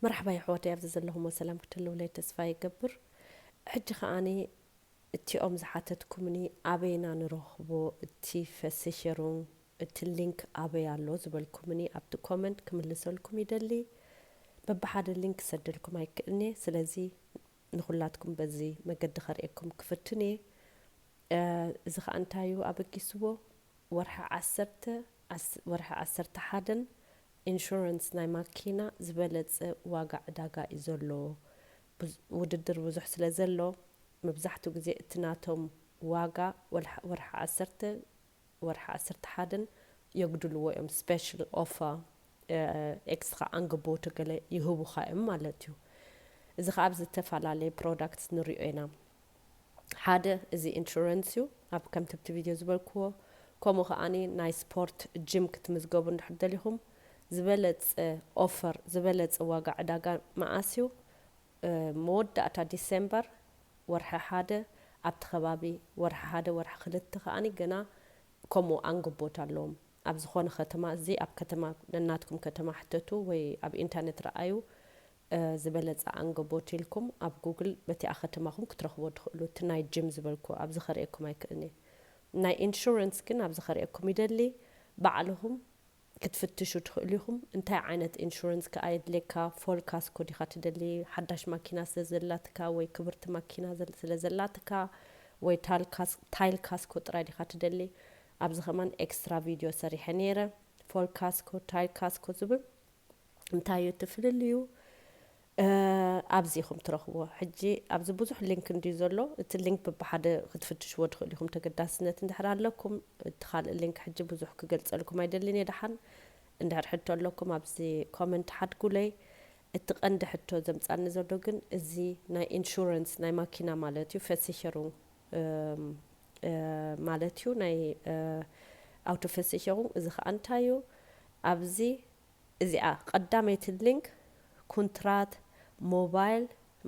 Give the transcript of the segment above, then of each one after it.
መርሓባ የሕዋተይ፣ ኣብዚ ዘለኹሞ ሰላም ክትህልውለይ ተስፋ ይገብር። ሕጂ ከኣኒ እቲኦም ዝሓተትኩምኒ ኣበይና ንረኽቦ እቲ ፈሲሸሩን እቲ ሊንክ ኣበይ ኣሎ ዝበልኩምኒ ኣብቲ ኮመንት ክምልሰልኩም ይደሊ። በብሓደ ሊንክ ክሰደልኩም ኣይክእልን'የ። ስለዚ ንኹላትኩም በዚ መገዲ ከርእየኩም ክፍትን እየ። እዚ ኸኣ እንታይ እዩ ኣበጊስዎ? ወርሒ ዓሰርተ፣ ወርሒ ዓሰርተ ሓደን ኢንሹራንስ ናይ ማኪና ዝበለጸ ዋጋ ዕዳጋ እዩ ዘሎ። ውድድር ብዙሕ ስለ ዘሎ፣ መብዛሕትኡ ግዜ እቲ ናቶም ዋጋ ወርሒ ዓሰርተ፣ ወርሒ ዓሰርተ ሓደን የጉድልዎ እዮም። ስፔሻል ኦፈር፣ ኤክስትራ ኣንግቦት ገለ ይህቡኻ እዮም ማለት እዩ። እዚ ኸዓ ኣብ ዝተፈላለየ ፕሮዳክትስ ንሪኦ ኢና። ሓደ እዚ ኢንሹራንስ እዩ፣ ኣብ ከምቲ ኣብቲ ቪድዮ ዝበልክዎ። ከምኡ ከዓኒ ናይ ስፖርት ጂም ክትምዝገቡ እንድሕር ደሊኹም ዝበለጸ ኦፈር፣ ዝበለጸ ዋጋ ዕዳጋ መዓስ እዩ? መወዳእታ ዲሴምበር ወርሒ ሓደ ኣብቲ ከባቢ ወርሒ ሓደ ወርሒ ክልተ ከዓኒ ገና ከምኡ ኣንግቦት ኣለዎም። ኣብ ዝኾነ ከተማ፣ እዚ ኣብ ከተማ፣ ነናትኩም ከተማ ሕተቱ ወይ ኣብ ኢንተርኔት ረኣዩ። ዝበለጸ ኣንገቦት ኢልኩም ኣብ ጉግል በቲኣ ከተማኹም ክትረኽቦ ትኽእሉ፣ እቲ ናይ ጂም ዝበልኩ ኣብዚ ከርእየኩም ኣይክእልኒ። ናይ ኢንሹራንስ ግን ኣብዚ ከርእየኩም ይደሊ። ባዕልኹም ክትፍትሹ ትኽእሉ ኢኹም። እንታይ ዓይነት ኢንሹራንስ ከኣ የድልየካ፣ ፎል ካስኮ ዲኻ ትደሊ፣ ሓዳሽ ማኪና ስለ ዘላትካ ወይ ክብርቲ ማኪና ስለ ዘላትካ ወይ ታይል ካስኮ ጥራይ ዲኻ ትደሊ። ኣብዚ ከማን ኤክስትራ ቪድዮ ሰሪሐ ነይረ። ፎል ካስኮ፣ ታይል ካስኮ ዝብል እንታይ እዩ እቲ ፍልልዩ? ኣብዚ ኢኹም ትረኽብዎ። ሕጂ ኣብዚ ብዙሕ ሊንክ እንድዩ ዘሎ። እቲ ሊንክ በብሓደ ክትፍትሽዎ ትኽእሉ ኢኹም፣ ተገዳስነት እንድሕር ኣለኩም። እቲ ካልእ ሊንክ ሕጂ ብዙሕ ክገልጸልኩም ኣይደልን እየ። ደሓን እንድሕር ሕቶ ኣለኩም ኣብዚ ኮመንት ሓድጉለይ። እቲ ቀንዲ ሕቶ ዘምጻኒ ዘሎ ግን እዚ ናይ ኢንሹራንስ ናይ ማኪና ማለት እዩ፣ ፈሲሸሩን ማለት እዩ፣ ናይ ኣውቶ ፈሲሸሩን። እዚ ኸኣ እንታይ እዩ? ኣብዚ እዚኣ ቀዳመይቲ ሊንክ ኩንትራት፣ ሞባይል፣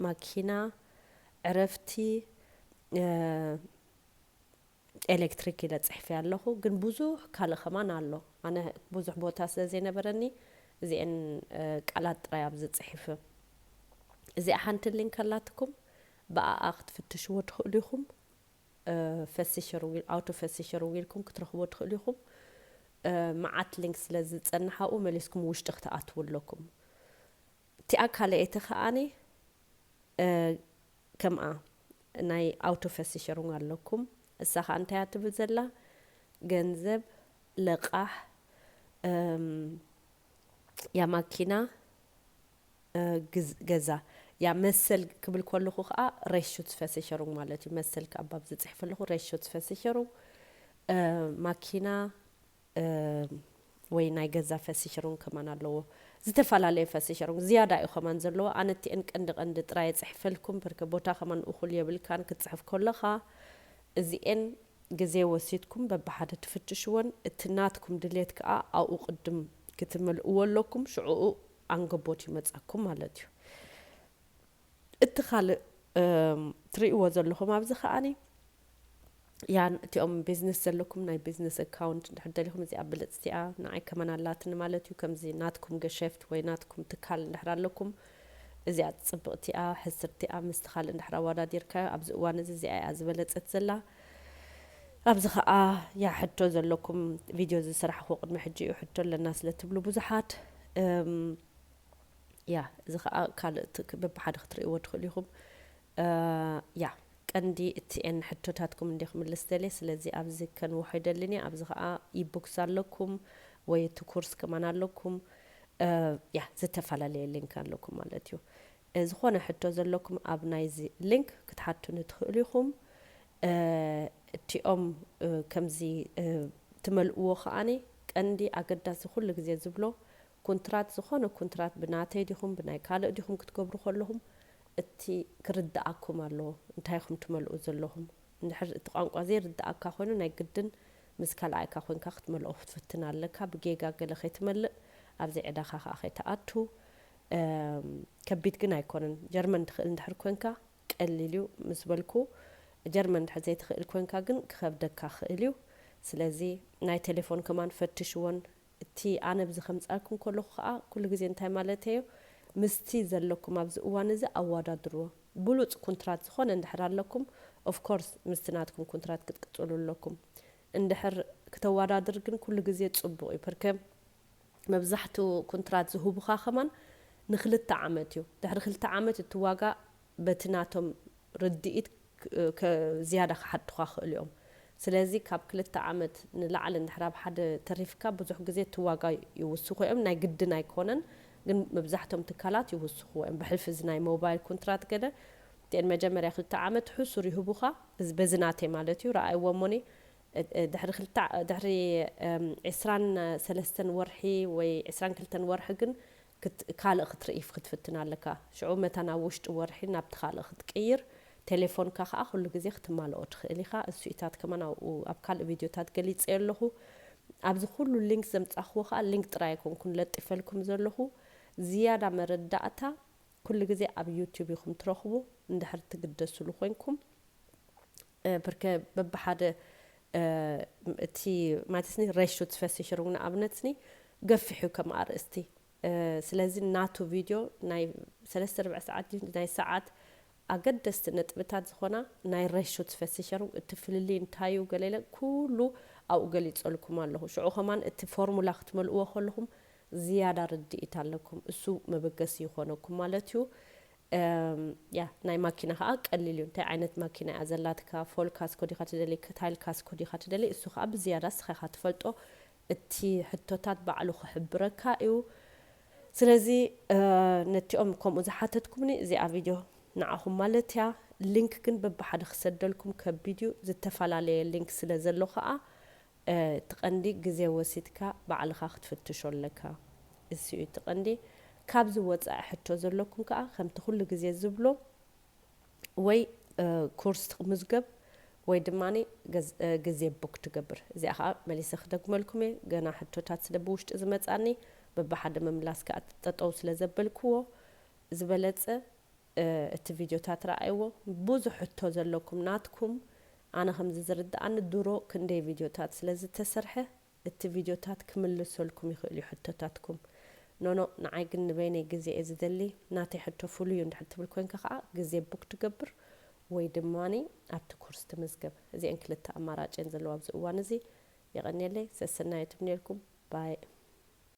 ማኪና፣ ዕረፍቲ፣ ኤሌክትሪክ ኢለ ጽሒፈ ኣለኹ። ግን ብዙሕ ካልእ ከማን ኣሎ። ኣነ ብዙሕ ቦታ ስለ ዘይነበረኒ እዚኤን ቃላት ጥራይ ኣብዚ ጽሒፈ። እዚኣ ሓንቲ ሊንክ ኣላትኩም፣ ብኣኣ ክትፍትሽዎ ትኽእሉ ኢኹም። ፈሲሸሩን፣ ኣውቶ ፈሲሸሩን ኢልኩም ክትረኽቦ ትኽእሉ ኢኹም። መዓት ሊንክ ስለ ዝጸንሓኡ መሊስኩም ውሽጢ ክትኣትዉ ኣለኩም። እቲኣ ካልኣይቲ ከኣኒ ከምኣ ናይ ኣውቶ ፈሲሸሩን ኣለኩም። እሳ ኸኣ እንታይ እያ ትብል ዘላ? ገንዘብ፣ ለቓሕ፣ ያ ማኪና፣ ገዛ። ያ መሰል ክብል ከለኹ ኸኣ ሬሾት ፈሲሸሩን ማለት እዩ። መሰል ከኣ ባብ ዝጽሕፍ ኣለኹ፣ ሬሾት ፈሲሸሩን፣ ማኪና፣ ወይ ናይ ገዛ ፈሲሸሩን ከማን ኣለዎ። ዝተፈላለየ ፈሲሸሩን ዝያዳ እዩ ከማን ዘለዎ። ኣነ እቲአን ቀንዲ ቀንዲ ጥራይ እጽሕፈልኩም፣ ብርክ ቦታ ከማን እኹል የብልካን ክትጽሕፍ ከለኻ። እዚኤን ግዜ ወሲድኩም በብሓደ ትፍትሽወን፣ እቲ ናትኩም ድሌት ከኣ ኣብኡ ቅድም ክትመልእዎ ኣለኩም። ሽዕኡ ኣንገቦት ይመጻኩም ማለት እዩ። እቲ ካልእ ትርእይዎ ዘለኹም ኣብዚ ከኣኒ ያን እቲኦም ቢዝነስ ዘለኩም ናይ ቢዝነስ ኣካውንት እንድሕር ደሊኹም፣ እዚኣ ብልጽቲኣ ንዓይ ከመን ኣላትኒ ማለት እዩ። ከምዚ ናትኩም ገሸፍት ወይ ናትኩም ትካል እንድሕር ኣለኩም፣ እዚኣ ጽብቕቲኣ ሕስርቲኣ ምስቲ ካልእ እንድሕር ኣወዳዲርካዮ ኣብዚ እዋን እዚ እዚኣ እያ ዝበለጸት ዘላ። ኣብዚ ኸኣ ያ ሕቶ ዘለኩም፣ ቪድዮ ዝሰራሕኹ ቅድሚ ሕጂ እዩ ሕቶ ኣለና ስለ ትብሉ ብዙሓት፣ እም፣ ያ፣ እዚ ኸኣ ካልእ ት-፣ ክ-፣ በብሓደ ክትርእይዎ ትኽእሉ ኢኹም። እ፣ ያ፣ ቀንዲ እቲኤን ሕቶታትኩም እንድየ ክምልስ ደልየ፣ ስለዚ ኣብዚ ከንውሖ ኣይደልን እየ። ኣብዚ ኸኣ ኢቡክስ ኣለኩም ወይ እቲ ኩርስ ከማን ኣለኩም። እ፣ ያ፣ ዝተፈላለየ ሊንክ ኣለኩም ማለት እዩ። እ፣ ዝኾነ ሕቶ ዘለኩም ኣብ ናይዚ ሊንክ ክትሓቱኒ ትኽእሉ ኢኹም። እ፣ እቲኦም፣ እ፣ ከምዚ፣ እ፣ ትመልእዎ ከኣኒ ቀንዲ ኣገዳሲ ኩሉ ግዜ ዝብሎ ኩንትራት፣ ዝኾነ ኩንትራት ብናተይ ዲኹም ብናይ ካልእ ዲኹም ክትገብሩ ከለኹም እቲ ክርድኣኩም ኣለዎ እንታይ ኢኹም ትመልኡ ዘለኹም። እንድሕር እቲ ቋንቋ ዘይርድኣካ ኮይኑ ናይ ግድን ምስ ካልኣይካ ኮንካ ክትመልኦ ክትፍትን ኣለካ። ብጌጋ ገለ ከይትመልእ ኣብዚ ዕዳኻ ከኣ ከይትኣቱ። እም፣ ከቢድ ግን ኣይኮነን። ጀርመን ትኽእል እንድሕር ኮንካ ቀሊል እዩ ምስ በልኩ፣ ጀርመን እንድሕር ዘይትኽእል ኮንካ ግን ክኸብደካ ክእል እዩ። ስለዚ ናይ ቴሌፎን ከማን ፈትሽዎን። እቲ ኣነ ብዚ ከምጻልኩም ከለኹ ከኣ ኩሉ ግዜ እንታይ ማለት እዮ፣ ምስቲ ዘለኩም ኣብዚ እዋን እዚ ኣወዳድርዎ። ብሉጽ ኩንትራት ዝኾነ እንድሕር ኣለኩም፣ of course ምስቲ ናትኩም ኩንትራት ክትቅጽሉ ኣለኩም። እንድሕር ክተወዳድር ግን ኩሉ ግዜ ጽቡቕ እዩ። ፐርከ መብዛሕትኡ ኩንትራት ዝህቡኻ ከማን ንክልተ ዓመት እዩ። ድሕሪ ክልተ ዓመት እቲ ዋጋ በቲ ናቶም ርድኢት ክ- ከ- ዝያዳ ክሓቱኻ ክእሉ እዮም። ስለዚ ካብ ክልተ ዓመት ንላዕሊ እንድሕር ኣብ ሓደ ተሪፍካ ብዙሕ ግዜ እቲ ዋጋ ይውስኹ እዮም። ናይ ግድን ኣይኮነን፣ ግን መብዛሕቶም ትካላት ይውስኹ እዮም። ብሕልፊ እዚ ናይ ሞባይል ኩንትራት ገለ እቲአን መጀመርያ ክልተ ዓመት ሕሱር ይህቡኻ። እዚ በዚ ናተይ ማለት እዩ። ረኣይዎ እሞኒ እ- እ- ድሕሪ ክልተ ዓ- ድሕሪ እም፣ ዕስራን ሰለስተን ወርሒ ወይ ዕስራን ክልተን ወርሒ ግን ክት- ካልእ ክትርኢ ክትፍትን ኣለካ። ሽዑ መታን ኣብ ውሽጢ ወርሒ ናብቲ ካልእ ክትቅይር፣ ቴሌፎንካ ከዓ ኩሉ ግዜ ክትማልኦ ትኽእል ኢኻ። እሱኢታት ከማን ኣብኡ ኣብ ካልእ ቪድዮታት ገሊፀ ኣለኹ። ኣብዚ ኩሉ ሊንክ ዘምፃኽዎ ከዓ ሊንክ ጥራይ ኣይኮንኩን ለጢፈልኩም ዘለኹ። ዝያዳ መረዳእታ ኩሉ ግዜ ኣብ ዩቲዩብ ኢኹም ትረኽቡ። እንድሕር ትግደስሉ ኮይንኩም እ፣ ብርከ በብሓደ እ፣ እቲ ማለትስኒ ሬሾ ትፈስሽሩግ ንኣብነትስኒ ገፊሑ ከም ኣርእስቲ እ፣ ስለዚ ናቱ ቪድዮ ናይ ሰለስተ ርብዕ ሰዓት ድዩ ናይ ሰዓት ኣገደስቲ ነጥብታት ዝኾና ናይ ሬሾ ትፈስሸሩግ እቲ ፍልልይ እንታይ እዩ ገለ ኢለ ኩሉ ኣብኡ ገሊጸልኩም ኣለኹ። ሽዑ ከማን እቲ ፎርሙላ ክትመልእዎ ከለኹም ዝያዳ ርድኢት ኣለኩም። እሱ መበገሲ ይኾነኩም ማለት እዩ። እም፣ ያ ናይ ማኪና ከዓ ቀሊል እዩ። እንታይ ዓይነት ማኪና እያ ዘላትካ፣ ፎል ካስኮ ዲኻ ትደሊ፣ ክታይል ካስኮ ዲኻ ትደሊ፣ እሱ ከዓ ብዝያዳ እስኻ ኢኻ ትፈልጦ። እቲ ሕቶታት ባዕሉ ክሕብረካ እዩ። ስለዚ እ፣ ነቲኦም ከምኡ ዝሓተትኩምኒ እዚኣ ቪድዮ ንዓኹም ማለት እያ። ሊንክ ግን በብሓደ ክሰደልኩም ከቢድ እዩ። ዝተፈላለየ ሊንክ ስለ ዘሎ ከዓ እ፣ እቲ ቀንዲ ግዜ ወሲድካ ባዕልኻ ክትፍትሾ ኣለካ። እሱ እዩ እቲ ቀንዲ። ካብዚ ወፃኢ ሕቶ ዘለኩም ከዓ ከምቲ ኩሉ ግዜ ዝብሎ ወይ እ፣ ኮርስ ትምዝገብ ወይ ድማ ግዜ ቡክ ትገብር። እዚኣ ከዓ መሊሰ ክደግመልኩም እየ። ገና ሕቶታት ስለ ብውሽጢ ዝመፃኒ በብሓደ ምምላስ ከዓ ጠጠው ስለ ዘበልክዎ ዝበለፀ እ፣ እቲ ቪድዮታት ረኣይዎ። ብዙሕ ሕቶ ዘለኩም ናትኩም። ኣነ ከምዚ ዝርድኣኒ ድሮ ክንደይ ቪድዮታት ስለ ዝተሰርሐ እቲ ቪድዮታት ክምልሰልኩም ይኽእል እዩ ሕቶታትኩም። ኖኖ ንዓይ ግን ንበይነይ ግዜ እየ ዝደሊ። ናተይ ሕቶ ፍሉይ እዩ እንድሕር ትብል ኮይንካ ከዓ ግዜ ቡክ ትገብር ወይ ድማ ኣብቲ ኮርስ ትምዝገብ። እዚአን ክልተ ኣማራጭ እየን ዘለዋ ኣብዚ እዋን እዚ። የቐንየለይ። ሰሰናዩ ትምንየልኩም። ባይ።